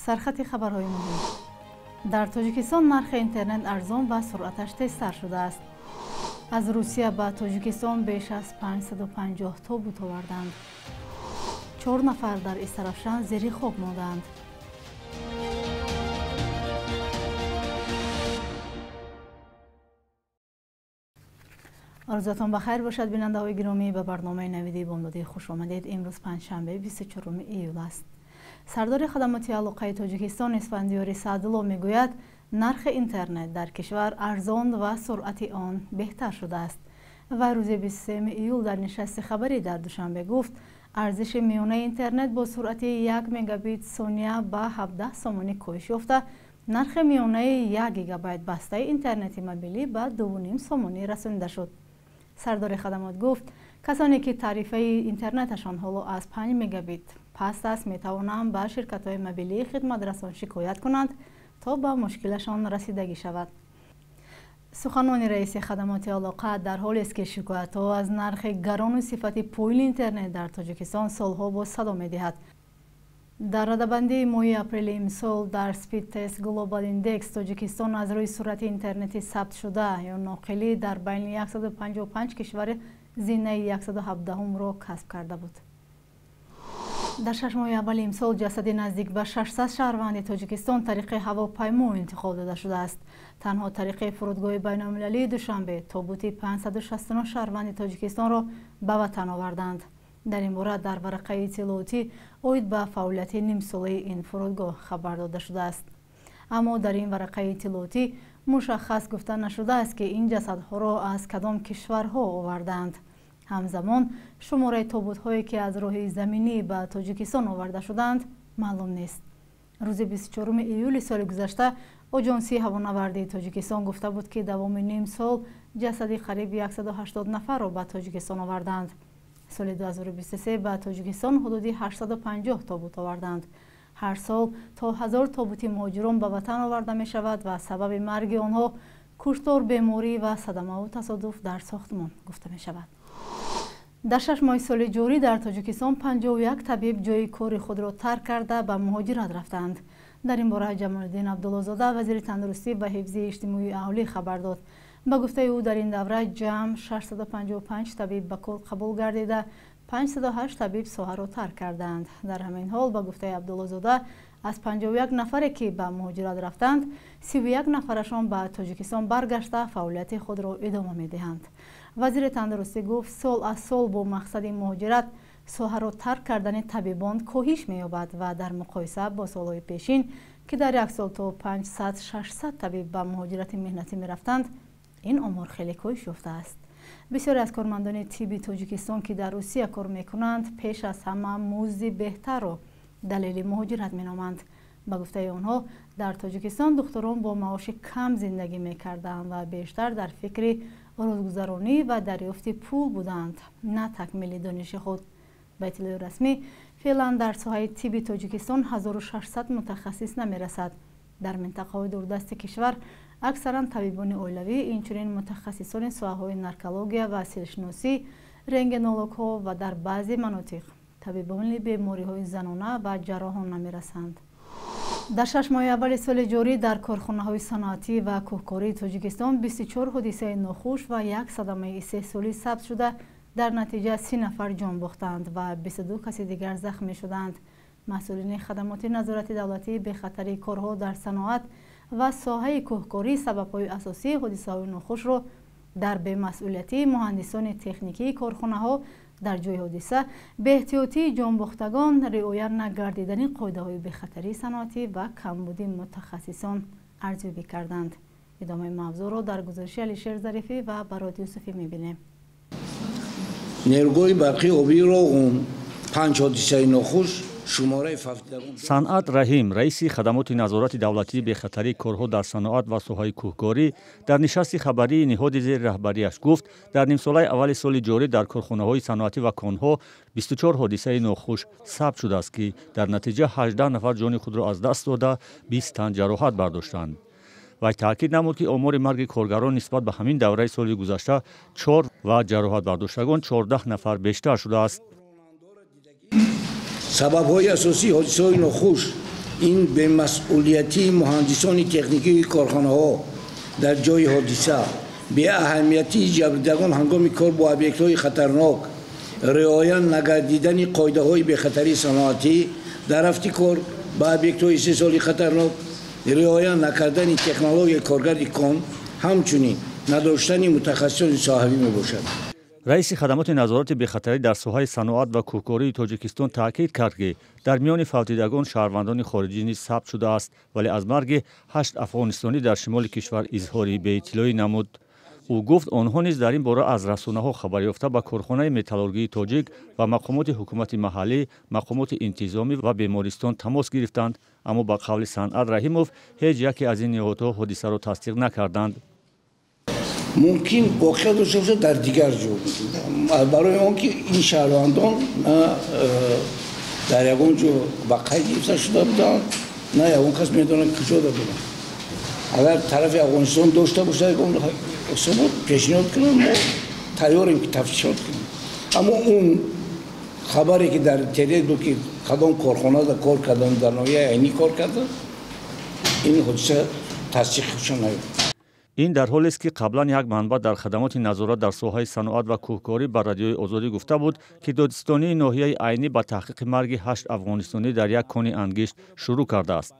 Сархати хабарҳои муҳим. Дар Тоҷикистон нархи интернет арзон ва суръаташ тезтар шудааст. Аз Русия ба Тоҷикистон беш аз 550 тобут оварданд. 4 нафар дар Истарафшан зери хок монданд. Арзатон ба хайр бошад, бинандаҳои гиромӣ, ба барномаи навиди бомдодӣ хуш омадед. Имрӯз панҷшанбе, 24 июл аст. Сардори хадамоти алоқаи Тоҷикистон Исфандиёри Саъдулло мегӯяд, нархи интернет дар кишвар арзон ва суръати он беҳтар шудааст. Вай рӯзи 23 июл дар нишасти хабарӣ дар Душанбе гуфт, арзиши миёнаи интернет бо суръати 1 мегабит сония ба 17 сомонӣ коҳиш ёфта, нархи миёнаи 1 гигабайт бастаи интернети мобилӣ ба 2,5 сомонӣ расонида шуд. Сардори хадамот гуфт, касоне ки тарифаи интернеташон ҳоло аз 5 мегабит паст аст, метавонанд ба ширкатҳои мобилии хидматрасон шикоят кунанд то ба мушкилашон расидагӣ шавад. Суханони раиси хадамоти алоқа дар ҳолест, ки шикоятҳо аз нархи гарону сифати поини интернет дар Тоҷикистон солҳо боз садо медиҳад. Дар радабандии моҳи апрели имсол дар Speedtest Global Index Тоҷикистон аз рӯи суръати интернети сабтшуда ё ноқилӣ дар байни 155 кишвари зинаи 117-ро касб карда буд. Дар 6 моҳи аввали имсол ҷасади наздик ба 600 шаҳрванди Тоҷикистон тариқи ҳавопаймо интиқол дода шудааст. Танҳо тариқи фурудгоҳи байналмилалии Душанбе тобути 569 шаҳрванди Тоҷикистонро ба ватан оварданд. Дар ин бора дар варақаи иттилоотӣ оид ба фаъолияти нимсолаи ин фурудгоҳ хабар дода шудааст. Аммо дар ин варақаи иттилоотӣ мушаххас гуфта нашудааст, ки ин ҷасадҳоро аз кадом кишварҳо овардаанд. Ҳамзамон шумораи тобутҳое, ки аз роҳи заминӣ ба Тоҷикистон оварда шудаанд, маълум нест. Рӯзи 24 июли соли гузашта Оҷонсии ҳавонавардии Тоҷикистон гуфта буд, ки давоми ним сол ҷасади қариб 180 нафарро ба Тоҷикистон овардаанд. Соли 2023 ба Тоҷикистон ҳудуди 850 тобут оварданд. Ҳар сол то 1000 тобути муҳоҷирон ба ватан оварда мешавад ва сабаби марги онҳо куштор, беморӣ ва садамаву тасодуф дар сохтмон гуфта мешавад. Дар 6 моҳи соли ҷорӣ дар Тоҷикистон 51 табиб ҷои кори худро тарк карда ба муҳоҷират рафтаанд. Дар ин бора Ҷамолиддин Абдуллозода, вазири тандурустӣ ва ҳифзи иҷтимоии аҳолӣ хабар дод. Ба гуфтаи ӯ, дар ин давра ҷамъ 655 табиб ба кор қабул гардида, 508 табиб соҳаро тарк кардаанд. Дар ҳамин ҳол, ба гуфтаи Абдуллозода, аз 51 нафаре, ки ба муҳоҷират рафтанд, 31 нафарашон ба Тоҷикистон баргашта фаъолияти худро идома медиҳанд. Вазири тандурустӣ гуфт, сол аз сол бо мақсади муҳоҷират соҳаро тарк кардани табибон коҳиш меёбад ва дар муқоиса бо солҳои пешин, ки дар як сол то 500-600 табиб ба муҳоҷирати меҳнатӣ мерафтанд, ин омор хеле коҳиш ёфтааст. Бисёре аз кормандони тибби Тоҷикистон, ки дар Русия кор мекунанд, пеш аз ҳама музди беҳтарро далели муҳоҷират меноманд. Ба гуфтаи онҳо, дар Тоҷикистон духтурон бо маоши кам зиндагӣ мекарданд ва бештар дар фикри рӯзгузаронӣ ва дарёфти пул буданд, на такмили дониши худ. Ба иттилои расмӣ, феълан дар соҳаи тибби Тоҷикистон 1600 мутахассис намерасад. Дар минтақаҳои дурдасти кишвар аксаран табибони оилавӣ, инчунин мутахассисони соҳаҳои наркология ва силшиносӣ, рентгенологҳо ва дар баъзе манотиқ табибони бемориҳои занона ва ҷарроҳон намерасанд. Дар 6 моҳи аввали соли ҷорӣ дар корхонаҳои саноатӣ ва кӯҳкории Тоҷикистон 24 ҳодисаи нохуш ва як садамаи истеҳсолӣ сабт шуда, дар натиҷа 30 нафар ҷон бохтанд ва 22 каси дигар захмӣ шуданд. Масъулини хадамоти назорати давлатии бехатарии корҳо дар саноат ва соҳаи кӯҳкорӣ сабабҳои асосии ҳодисаҳои нохушро дар бемасъулиятии муҳандисони техникии корхонаҳо дар ҷои ҳодиса, беэҳтиётии ҷонбохтагон, риоя нагардидани қоидаҳои бехатарии саноатӣ ва камбуди мутахассисон арзёбӣ карданд. Идомаи мавзӯъро дар гузориши Алишер Зарифӣ ва Барод Юсуфӣ мебинем. Нерӯгоҳи барқии обии Роғун 5 ҳодисаи нохуш. Санъат Раҳим, раиси хадамоти назорати давлатии бехатарии корҳо дар саноат ва соҳаи кӯҳкорӣ, дар нишасти хабарии ниҳоди зери раҳбарияш гуфт, дар нимсолаи аввали соли ҷорӣ дар корхонаҳои саноатӣ ва конҳо 24 ҳодисаи нохуш сабт шудааст, ки дар натиҷа 18 нафар ҷони худро аз даст дода, 20 тан ҷароҳат бардоштанд. Вай таъкид намуд, ки омори марги коргарон нисбат ба ҳамин давраи соли гузашта 4 ва ҷароҳатбардоштагон 14 нафар бештар шудааст. Сабабҳои асосии ҳодисаҳои нохуш Ин бемасъулияти муҳандисони техникии корхонаҳо дар ҷои ҳодиса, беаҳамиятии ҷабрдидагон ҳангоми кор бо объектҳои хатарнок, риоя нагардидани қоидаҳои бехатарии саноатӣ дар рафти кор ба объектҳои истеҳсоли хатарнок, риоя накардани технологияи коргарди кон, ҳамчунин надоштани мутахассисони соҳавӣ мебошад. Раиси хадамоти назорати бехатарӣ дар соҳаи саноат ва кӯҳкории Тоҷикистон таъкид кард, ки дар миёни фавтидагон шаҳрвандони хориҷӣ низ сабт шудааст, вале аз марги 8 афғонистонӣ дар шимоли кишвар изҳори беиттилоӣ намуд. Ӯ гуфт, онҳо низ дар ин бора аз расонаҳо хабар ёфта ба корхонаи металлургии тоҷик ва мақомоти ҳукумати маҳаллӣ, мақомоти интизомӣ ва бемористон тамос гирифтанд, аммо ба қавли Санъат Раҳимов ҳеҷ яке аз ин ниҳодҳо ҳодисаро тасдиқ накарданд. Мумкин воқеа дошта бошад дар дигар ҷо, барои он ки ин шаҳрвандон на дар ягон ҷо ба қайд гирифта шуда буданд, на ягон кас медонад куҷода буданд. Агар тарафи Афғонистон дошта бошад ягон ҳисобот пешниҳод кунанд, мо тайёрем ки тафтишот кунем. Аммо он хабаре ки дар интернет буд, ки кадом корхонада кор карданд, дар ноҳияи Айнӣ кор карданд, ин ҳодиса тасдиқшон наёфт. Ин дар ҳолест, ки қаблан як манбаъ дар хадамоти назорат дар соҳаи саноат ва кӯҳкорӣ ба Радиои Озодӣ гуфта буд, ки додситонии ноҳияи Айнӣ ба таҳқиқи марги 8 афғонистонӣ дар як кони ангишт шурӯъ кардааст.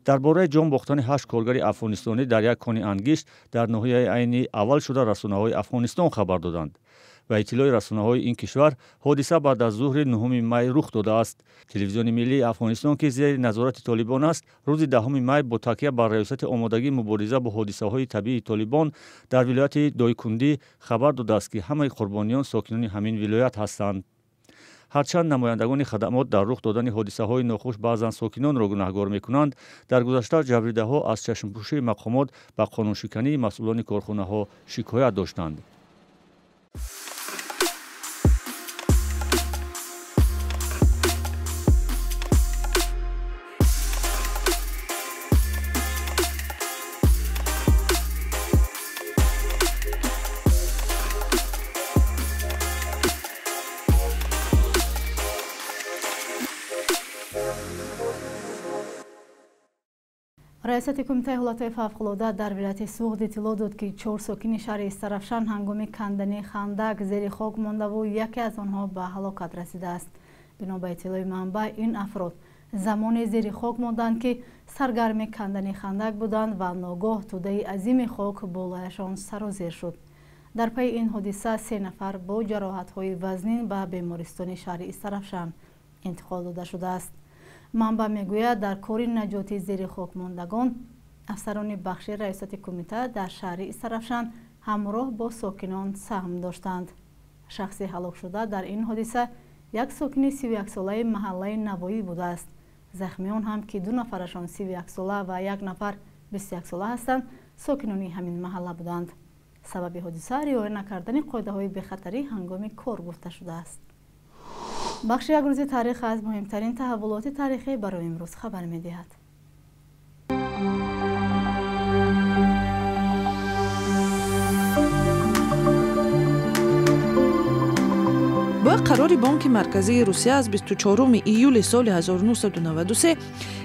Дар бораи ҷон бохтани 8 коргари афғонистонӣ дар як кони ангишт дар ноҳияи Айнӣ аввал шуда расонаҳои Афғонистон хабар доданд. Ба иттилои расонаҳои ин кишвар, ҳодиса баъд аз зуҳри 9 май рух додааст. Телевизиони миллии Афғонистон, ки зери назорати Толибон аст, рӯзи 10 май бо такя бар раёсати омодагии мубориза бо ҳодисаҳои табиии Толибон дар вилояти Дойкундӣ хабар додааст, ки ҳамаи қурбониён сокинони ҳамин вилоят ҳастанд. Ҳарчанд намояндагони хадамот дар рух додани ҳодисаҳои нохуш баъзан сокинонро гунаҳгор мекунанд, дар гузашта ҷабридаҳо аз чашмпӯшии мақомот ба қонуншикании масъулони корхонаҳо шикоят доштанд. Раёсати кумитаи ҳолатҳои фавқулода дар вилояти Суғд иттилоъ дод, ки 4 сокини шаҳри Истарафшан ҳангоми кандани хандак зери хок мондаву яке аз онҳо ба ҳалокат расидааст. Бино ба иттилои манбаъ, ин афрод замоне зери хок монданд, ки саргарми кандани хандак буданд ва ногоҳ тӯдаи азими хок болояшон сарозер шуд. Дар пайи ин ҳодиса 3 нафар бо ҷароҳатҳои вазнин ба бемористони шаҳри Истарафшан интиқол дода шудааст. Манбаъ мегӯяд, дар кори наҷоти зери хокмондагон афсарони бахши раёсати кумита дар шаҳри Истарафшан ҳамроҳ бо сокинон саҳм доштанд. Шахси ҳалокшуда дар ин ҳодиса як сокини 31-солаи маҳаллаи Навоӣ будааст. Захмиён ҳам, ки 2 нафарашон 31-сола ва 1 нафар 21-сола ҳастанд, сокинони ҳамин маҳалла буданд. Сабаби ҳодиса риоя накардани қоидаҳои бехатарӣ ҳангоми кор гуфта шудааст. Бахши як рӯзи таърих аз муҳимтарин таҳаввулоти таърихӣ барои имрӯз хабар медиҳад. Бо қарори Бонки Марказии Русия аз 24 июли соли 1993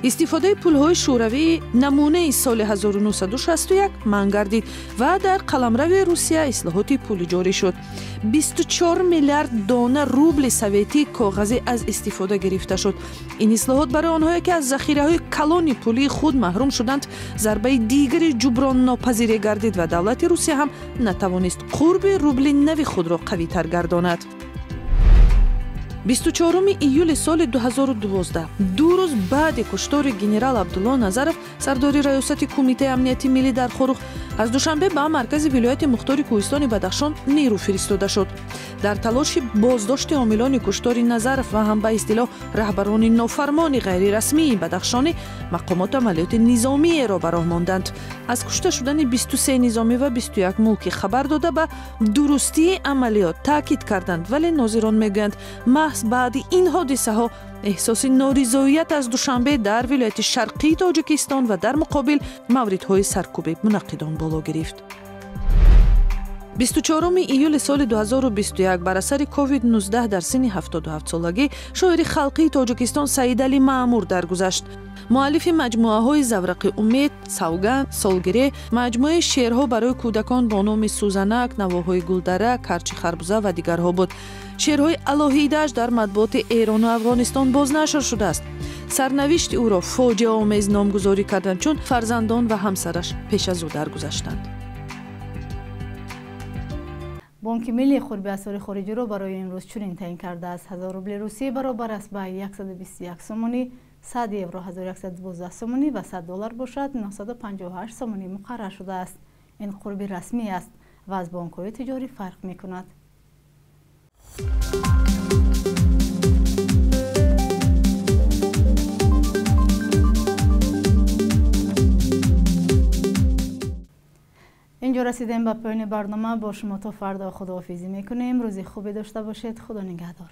истифодаи пулҳои шӯравии намунаи соли 1961 манъ гардид ва дар қаламрави Русия ислоҳоти пулӣ ҷорӣ шуд. 24 миллиард дона рубли советии коғазӣ аз истифода гирифта шуд. Ин ислоҳот барои онҳое, ки аз захираҳои калони пулии худ маҳрум шуданд, зарбаи дигари ҷуброннопазире гардид ва давлати Русия ҳам натавонист қурби рубли нави худро қавитар гардонад. 24 июли соли 2012, 2 рӯз баъди куштори генерал Абдулло Назаров, сардори раёсати Кумитаи амнияти миллӣ дар Хоруғ, аз Душанбе ба маркази вилояти мухтори Кӯҳистони Бадахшон нерӯ фиристода шуд. Дар талоши боздошти омилони куштори Назаров ва ҳам ба истилоҳ раҳбарони нофармони ғайрирасмии бадахшонӣ мақомот амалиёти низомиеро ба роҳ монданд. Аз кушта шудани 23 низомӣ ва 21 мулкӣ хабар дода, ба дурустии амалиёт таъкид карданд, вале нозирон мегӯянд, маҳз баъди ин ҳодисаҳо эҳсоси норизоият аз Душанбе дар вилояти шарқии Тоҷикистон ва дар муқобил мавридҳои саркӯби мунаққидон боло гирифт. 24 июли соли 2021 бар асари COVID-19 дар синни 77 солагӣ шоири халқии Тоҷикистон Саидалӣ Маъмур даргузашт. Муаллифи маҷмӯаҳои Заврақи умед, Савганд, Солгире, маҷмӯаи шеърҳо барои кӯдакон бо номи Сӯзанак, Навоҳои гулдара, Карчи харбуза ва дигарҳо буд. Шеърҳои алоҳидааш дар матбуоти Эрону Афғонистон бознашр шудааст. Сарнавишти ӯро фоҷиаомез номгузорӣ карданд, чун фарзандон ва ҳамсараш пеш аз ӯ даргузаштанд. Бонки Миллӣ қурби асъори хориҷиро барои имрӯз чунин таъин кардааст. 1000 рубли русӣ баробар аст ба 121 сомонӣ, 100 евро 1112 сомонӣ ва 100 доллар бошад 958 сомонӣ муқаррар шудааст. Ин қурби расмӣ аст ва аз бонкҳои тиҷорӣ фарқ мекунад. Инҷо расидем ба поёни барнома. Бо шумо то фардо худоҳофизӣ мекунем. Рӯзи хубе дошта бошед. Худо нигаҳдор.